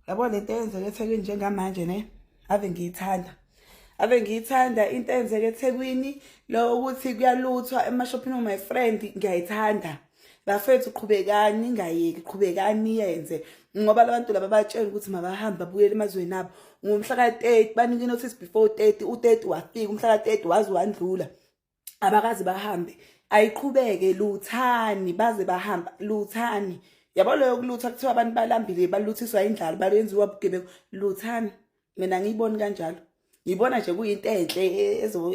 Yabo lento eyenzeka eThekwini njengamanje ne, ave ngiyithanda. Ave ngiyithanda into eyenzeka eThekwini lo ukuthi kuyaluthwa emashophini my friend ngiyayithanda. Bafethu qhubekani ningayeki qhubekani niyenze ngoba labantu laba batshela ukuthi mabahambe babuyele emazweni abo ngomhla ka-30 banike notice before 30 u-30 wafika umhla ka-30 waze wandlula abakaze bahambe ayiqhubeke luthani baze bahamba luthani yabo leyo kulutha kuthiwa abantu balambile baluthiswa indlala bayenziwa bugebengu luthani mina ngiyiboni kanjalo ngibona nje kuyinto enhle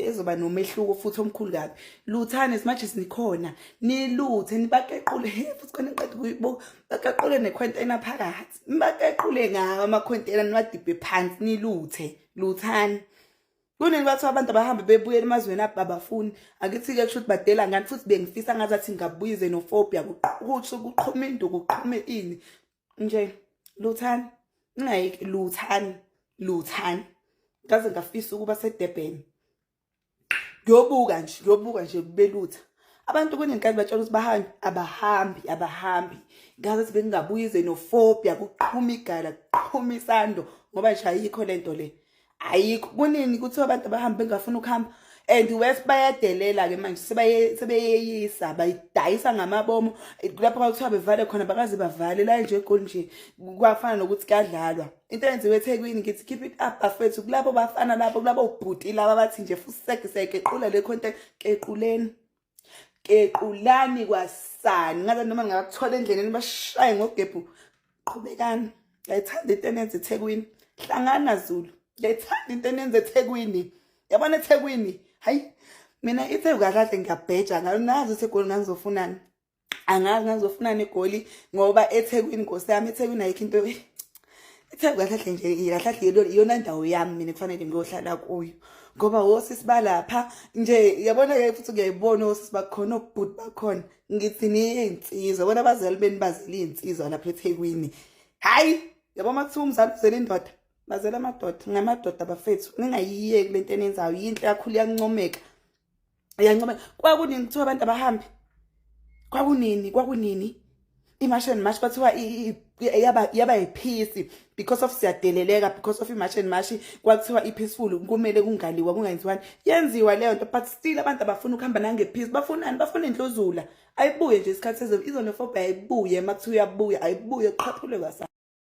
ezoba nomehluko futhi omkhulu kabi luthani as much as nikhona niluthe nibakequle futhi khona ngiqeda ukuyibuka bakequle nekhwentena phakathi nibakequle ngawo amakhwentena niwadibhe phansi niluthe luthani Kunini kwathiwa abantu abahambe bebuyela emazweni abo abafuni akithi-ke kusho ukuthi badela ngani futhi bengifisa ngazathi ngabuya xenophobia kuqhutshe kuqhume induku kuqhume ini nje luthani ningayeki luthani luthani ngaze ngafisa ukuba seDurban ngiyobuka nje ngiyobuka nje belutha abantu kunenkathi batshela ukuthi bahambe abahambi abahambi ngaze bengingabuya xenophobia kuqhuma igala kuqhuma isando ngoba nje ayikho lento le ayikho kunini kuthiwa abantu abahambe bengafuni ukuhamba and west bayadelela-ke manje sebeyeyisa bayidayisa ngamabomu lapho kwakuthiwa bevale khona bakaze bavale la nje egoli nje kwafana nokuthi kuyadlalwa into eyenziwe ethekwini ngithi keep it up bafethu kulabo bafana labo kulabo bhuti laba bathi nje fuseke siyayigequla le content kequleni kequlani kwasani ngaze noma ngingakuthola endleleni bashaye ngogebhu qhubekani ngiyayithanda into enenza ethekwini hlangana zulu ngiyayithanda into enenza ethekwini yabona ethekwini hayi mina itheku kahle kahle ngiyabheja ngayo nazi ukuthi egoli ngangizofunani angazi ngangizofunani egoli ngoba ethekwini nkosi yami ethekwini ayikho into itheku kahle kahle nje kahle kahle iyona ndawo yami mina kufanele ngiyohlala kuyo ngoba osisi balapha nje yabona-ke futhi ngiyayibona osisi bakhona obhuti bakhona ngithi niyinsizwa bona abazali beni bazele iy'nsizwa lapha ethekwini hhayi yabo uma kuthiwa umzali uzele indoda bazele amadoda ngamadoda bafethu ningayiyeki le nto eniyenzayo yinhle kakhulu iyancomeka iyancomeka kwakunini kuthiwa abantu abahambi kwakunini kwakunini iMarch and March kwathiwa yaba yaba yipeace because of siyadeleleka because of iMarch and March kwathiwa ipeaceful kumele kungaliwa kungenziwani yenziwa leyo nto but still abantu abafuna ukuhamba nangepeace bafunani bafuna indluzula ayibuye nje isikhathi sezulu ixenophobia ayibuye makuthiwa uyabuya ayibuye qhaphule kwasa